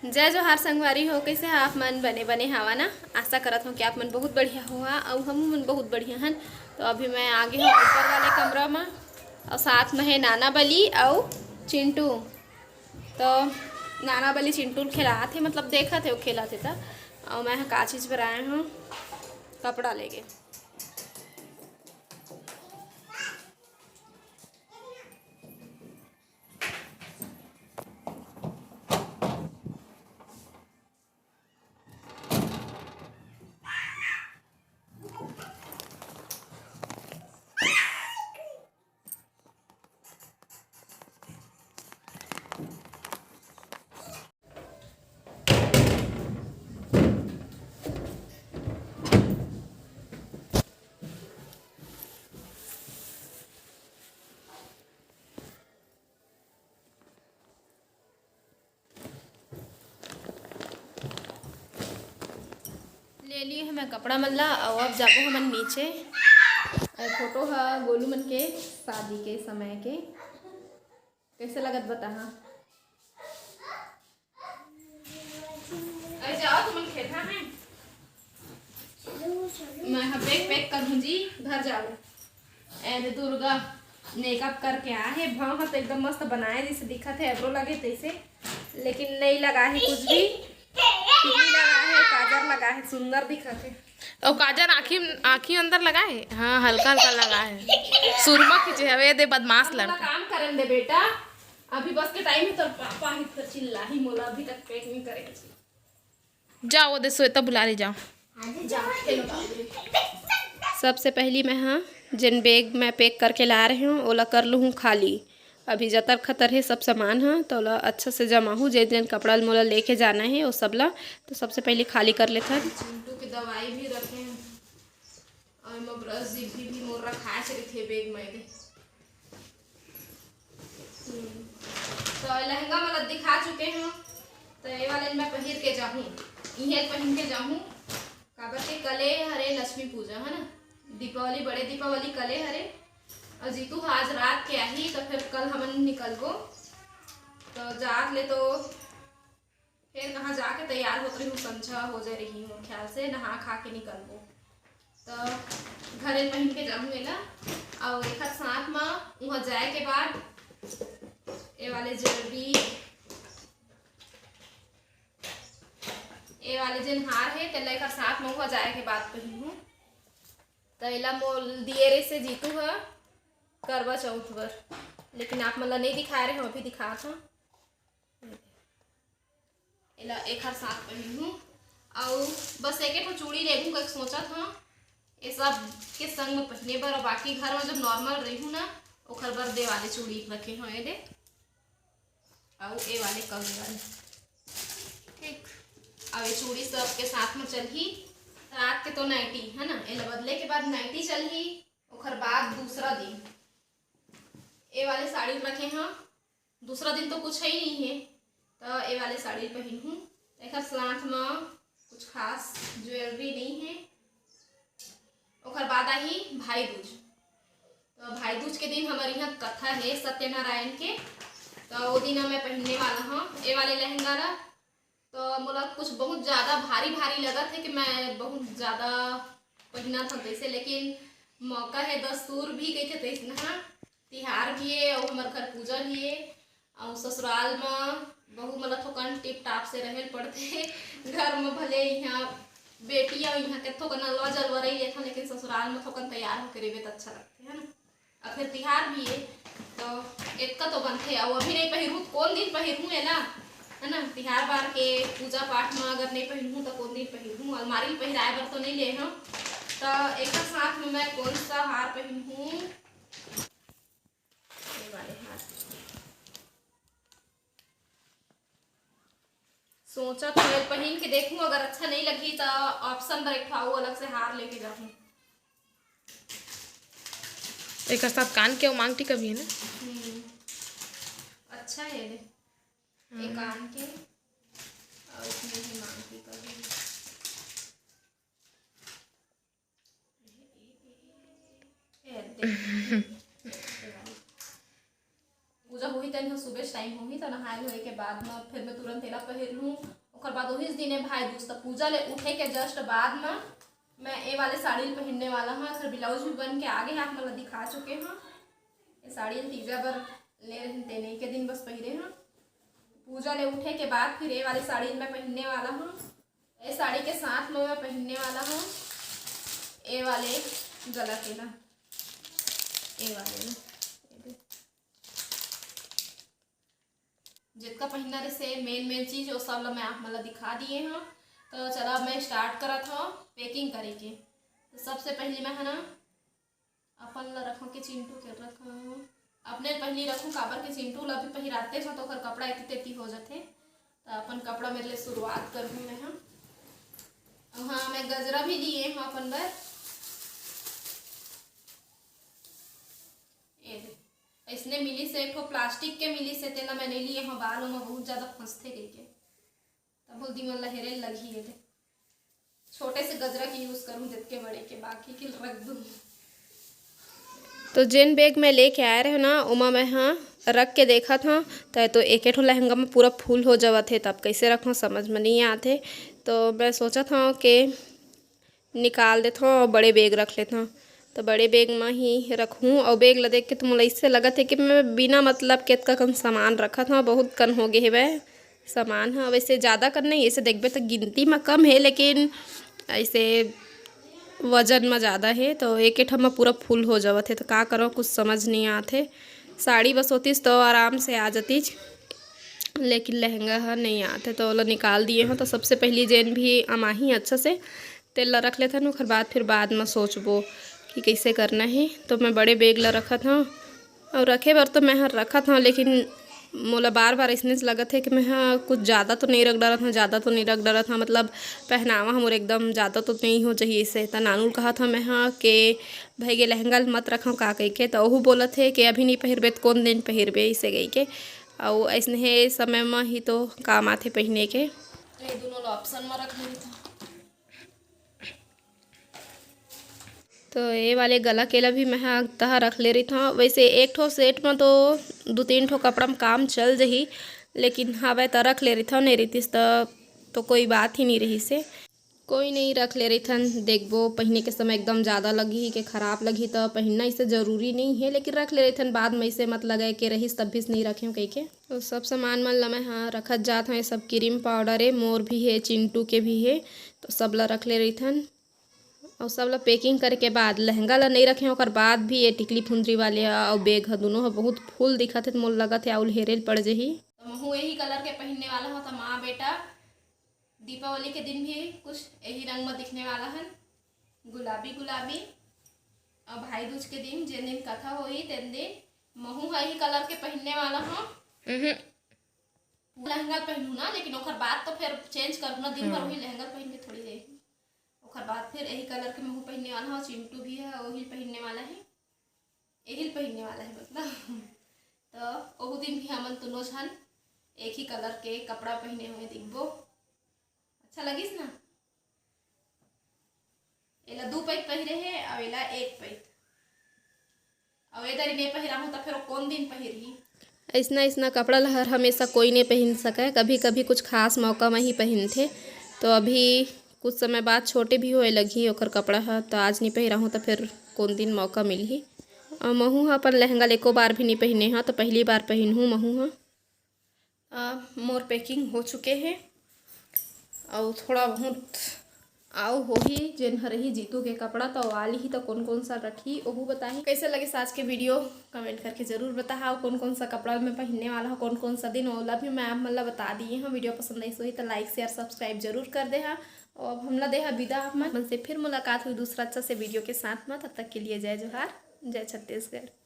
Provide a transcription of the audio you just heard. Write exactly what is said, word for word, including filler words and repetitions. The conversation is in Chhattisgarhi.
जय जोहार संगवारी हो, कइसे हा आप मन? बने बने हावा ना? आशा करत हूँ कि आप मन बहुत बढ़िया होहा, अउ हम मन बहुत बढ़िया हन। तो अभी मैं आ गे हूँ ऊपर वाले कमरा में, अउ साथ में है नाना बली अउ चिंटू। तो नाना बली चिंटू ल खेलात हे, मतलब देखत हे वो खेलत हे। त अउ मैं ह का चीज बर आए हूँ, कपड़ा लेके। ले लिए हमें कपड़ा मन ला, अउ अब जाबो हमन नीचे। ए फोटो ह गोलू मन के शादी के समय के। कैसे लगत बताहा? अरे जाओ, तुमन खेलना है। मैं ह बैग पैक कर दूं जी, घर जाओ। ए दे दुर्गा मेकअप करके आ हे, भाव ह तो एकदम मस्त बनाए जैसे दिखत है, एब्रो लगे तैसे, लेकिन नहीं लगा है कुछ भी। टिकली लगा है, काजर लगा है, सुंदर दिखत है। और काजर आँखी, आँखी अंदर लगा है, हाँ हल्का हल्का लगा है। सुरमा खींचे हवे दे बदमाश लड़का। काम करन दे बेटा, अभी बस के टाइम है, तो पापा ही तो चिल्ला ही मोला अभी तक पैक नहीं करे। जाओ, ओदे श्वेता बुला ले, जाओ। सबसे पहली मैं हा जेन बैग मैं पैक करके ला रहे हूँ, ओला कर लूँ खाली। अभी जतर खतर है सब सामान हा, तो ओला अच्छा से जमाहूँ। जेन जेन कपड़ा ल मोला लेके जाना है, वो सब ला तो सबसे पहले खाली कर लेथन। चिंटू के दवाई भी रखे हैं और एमा ब्रश जिभी भी मोर रखाए से रखे बैग में दे। हम्म। तो लहंगा मतलब दिखा चुके हैं, तो ये वाले मैं पहिर के जाहूँ, इहे पहिन के जाहूँ, काबर के कले हरे लक्ष्मी पूजा है ना, दीपावली, बड़े दीपावली कले हरे, और जीतू ह आज रात के आही, तो फिर कल हमन निकलबो। तो जात ले तो फिर कहाँ जाके तैयार होत रही हूँ, संझा हो जाए रही हूँ, ख्याल से नहा खा के निकलबो। तो घरे पहिन के जाहूँ एला, और एक साथ में वहाँ जाए के बाद ये वाले ज्वेलरी, ये वाले जेन हार है, तेला एक साथ में वहाँ जाए के बाद पहिनहूँ। तो एला मोल दिए रहे से जीतू ह करवा चौथ बर, लेकिन आप मन ला नहीं दिखाए रहे हो, अभी दिखात हूँ। एला एखर साथ पहिनहूँ, अउ बस एके ठो चूड़ी लेहूँ कहिके सोचत हूँ, ये सब के संग में पहिने बर। अउ बाकी घर में जब नॉर्मल रहूँ ना, ओखर बर दे वाले चूड़ी रखे हूँ, ये दे, अउ ये वाले कवड़ी वाले, ठीक। अब ये चूड़ी सब के साथ में चलही। रात के तो नाइटी है ना, एला बदले के बाद नाइटी चलही, ओखर बाद दूसरा दिन ये वाले साड़ी रखे हूँ। दूसरा दिन तो कुछ है ही नहीं है, तो ये वाले साड़ी पहिनहूँ। एकर साथ में कुछ खास ज्वेलरी नहीं है। ओकर बाद आही भाई दूज। तो भाई दूज के दिन हमारे यहाँ कथा है सत्यनारायण के, तो वो दिन मैं पहिनने वाला हूँ ये वाले लहंगा ला। तो मोला कुछ बहुत ज़्यादा भारी भारी लगत है कि मैं बहुत ज़्यादा पहिनत हूँ तैसे, लेकिन मौका है, दस्तूर भी कहिथे तैसना, तिहार भी है और हमारे घर पूजा भी है। और ससुराल में बहू मतलब थोकन टिप टाप से रहे पड़ते। घर में भले यहाँ बेटी और यहाँ के थोकन अलवा जलवा रही लेथन, लेकिन ससुराल में थोकन तैयार होकर रेबे तो अच्छा लगते है ना। और फिर तिहार भी है, तो एतका तो बनथे। और अभी नहीं पहिरहूँ, कौन दिन पहिरहूँ है ना, है ना? तिहार बार के पूजा पाठ में अगर नहीं पहिरहूँ तो कौन दिन पहिरहूँ? अलमारी में पहिराए बर तो नहीं ले हूँ, तो एक साथ में मैं कौन सा हार पहिनहूँ? ये वाले हार। सोचत हूँ, ये पहिन के देखूँ, अगर अच्छा नहीं लगी तो ऑप्शन पर एक ठो अउ अलग से हार लेके जाऊँ। एक साथ कान के अउ मांग टीका भी है ना। हम्म, अच्छा है ये। ये हाँ। कान के और इसमें भी मांग टीका भी है। पूजा होही तनी हो, सुबह टाइम होही त नहाए धोए के बाद म फिर मैं तुरंत एला पहिर लूँ। ओकर बाद ओही दिने भाई दूज, त पूजा ले उठे के just बाद म मैं ए वाले साड़ी ल पहिनने वाला हूँ। एकर ब्लाउज भी बन के आगे हे, आप मन ला दिखा चुके हूँ। ये साड़ी ल तीजा बर ले रहिन, तेने के दिन बस पहिरे हूँ। पूजा ले उठे के बाद फिर ए वाले साड़ी ल मैं पहिनने वाला हूँ। ए साड़ी के साथ में मैं पहिनने वाला हूँ ए वाले गला के ना, ए वाले ना। जितका पहिनना रहिसे मेन मेन चीज, वो सब ला मैं आप मन ला दिखा दिए हूँ। तो चलो, अब मैं स्टार्ट करत हूँ पैकिंग करे के। तो सबसे पहले मैं, है ना, अपन ला रखूँ के चिंटू के रखूँ, अपने पहली रखूँ, काबर के चिंटू ला भी पहिराते हूँ तो ओकर कपड़ा एती तेती हो जाथे। तो अपन कपड़ा मेर ले शुरुआत करहूँ मैं, हाँ। अउ हाँ, मैं गजरा भी लिए हूँ अपन बर। ये दे, इसने मिलिस हे, एक ठो प्लास्टिक के मिलिस हे, तेला मैं नहीं लिए हूँ, बाल ओमा बहुत ज्यादा फंसथे कहिके। तब बोल दी मन ला हेरे लगही, ये दे। छोटे से गजरा के यूज करूँ, जितके बड़े के बाकी के रख दूँ। तो जेन बैग मैं लेके आए रहे ना, ओमा मैं, हाँ, रख के देखत हूँ, त तो एके ठो लहंगा में पूरा फुल हो जावत हे, तब कैसे रखूँ, समझ में नहीं आत हे। तो मैं सोचत हूँ कि निकाल देत हूँ और बड़े बैग रख लेत हूँ। तो बड़े बैग में ही रखूँ, और बैग ला देख के तो मोला इससे लगत हे कि मैं बिना मतलब के अतका कन सामान रखत हूँ, बहुत कन हो गए हे वह सामान ह। वैसे ज़्यादा कन नहीं, ऐसे देखबे तो गिनती में कम हे, लेकिन ऐसे वजन में ज़्यादा हे, तो एक एक ठा में पूरा फुल हो जावत हे। तो का करो, कुछ समझ नहीं आत हे। साड़ी बस होतीस तो आराम से आ जातीच, लेकिन लहंगा ह नहीं आत हे, तो ओला निकाल दिए हूँ। तो सबसे पहली जेन भी अमाही अच्छा से तेल ला रख लेथन, ओकर बाद फिर बाद में सोचबो कि कैसे करना हे। तो मैं बड़े बैग ला रखत हूँ, और रखे बर तो मैं हर रखत हूँ, लेकिन मोला बार बार अइसने लगत हे कि मैं ह कुछ ज़्यादा तो नहीं रख डारत हूँ, ज़्यादा तो नहीं रख डारत हूँ, मतलब पहनावा हमर एकदम ज़्यादा तो नहीं हो जाही। ऐसे त नानू ल कहत हूँ मैं ह के भाई के लहंगा ल मत रखव का कहिके, त ओहू बोलत हे कि अभी नहीं पहिरबे त कौन दिन पहिरबे, ऐसे कहिके। अउ अइसने हे समय म ही तो काम आथे पहिने के। तो ये दोनों ला ऑप्शन म रख लेथन। तो ये वाले गला के ला भी मैं ह तहा रख ले रहिथव। वैसे एक ठो सेट म तो दू तीन ठो कपड़ा म काम चल जही, लेकिन हवय त रख ले रहिथव, नहीं रहितिस त तो कोई बात ही नहीं रहिस हे। कोई नहीं, रख ले रहिथन, देखबो पहिने के समय एकदम ज़्यादा लगही के खराब लगही त पहिनना इसे ज़रूरी नहीं हे, लेकिन रख ले रहिथन, बाद में इसे मत लगे के रहिस तब भी नहीं रखेव कहिके। तो सब सामान मन ल मैं ह रखत जात हव। ये सब क्रीम पाउडर हे, मोर भी हे, चिंटू के भी हे, तो सब ल रख ले रहिथन। अउ सब ल पैकिंग करे के बाद लहंगा ल नइ रखे, ओकर बाद भी ये टिकली फुंदरी वाले ह अउ बैग ह, दुनों ह बहुत फुल दिखत हे, त मोला लगत हे अउ हेरे ल पड़ जही। तो महू यही कलर के पहिनने वाला हूँ, तो माँ बेटा दीपावली के दिन भी कुछ यही रंग में दिखने वाला हन, गुलाबी गुलाबी। और भाई दूज के दिन, जिन दिन कथा होही, तेन दिन महू ह यही कलर के पहिनने वाला हूँ। लहंगा पहनू ना, लेकिन ओकर बाद तो फिर चेंज करू ना, दिन भर हम्म। वही लहंगा पहन के थोड़ी रही। ओकर बाद फिर यही कलर के महू पहनने वाला हूँ, चिंटू भी है, वही पहनने वाला है, यही पहनने वाला है मतलब। तो ओहू दिन भी हमन दोनों झन एक ही कलर के कपड़ा पहने हुए दिखबो। अच्छा लगिस ना? एला दू पैत पहिरे हे अउ एला एक पैत। अउ ए दरी नइ पहिराहूँ त फेर ओ कोन दिन पहिरही? अइसना, अइसना कपड़ा ल हर हमेशा कोई नइ पहिन सकय, कभी-कभी कुछ खास मौका म ही पहिनथे। तो अभी कुछ समय बाद छोटे भी होए लगही ओकर कपड़ा ह, त आज नइ पहिराहूँ त फेर कोन दिन मौका मिलही। अउ महूँ ह अपन लहंगा ल एको बार भी नइ पहिने हँव, त पहिली बार पहिनहूँ महूँ ह। अ, मोर पैकिंग हो चुके हे, अउ थोड़ा बहुत अउ होही, जेन ह रही जीतू के कपड़ा, त ओ आ लिही, त कोन कोन सा रखही, ओहू बताही। कैसे लगिस आज के वीडियो, कमेंट करके जरूर बताहा। अउ कोन कोन सा कपड़ा मैं पहिनने वाला हूँ, कोन कोन सा दिन, ओला भी मैं आप मन ला बता दिए हूँ। वीडियो पसंद आइस होही, त लाइक, शेयर, सब्सक्राइब जरूर कर देहा। अउ अब हमला देहा विदा, आप मन से फिर मुलाकात होही दूसरा अच्छा से वीडियो के साथ में। तब तक के लिए जय जोहार, जय छत्तीसगढ़।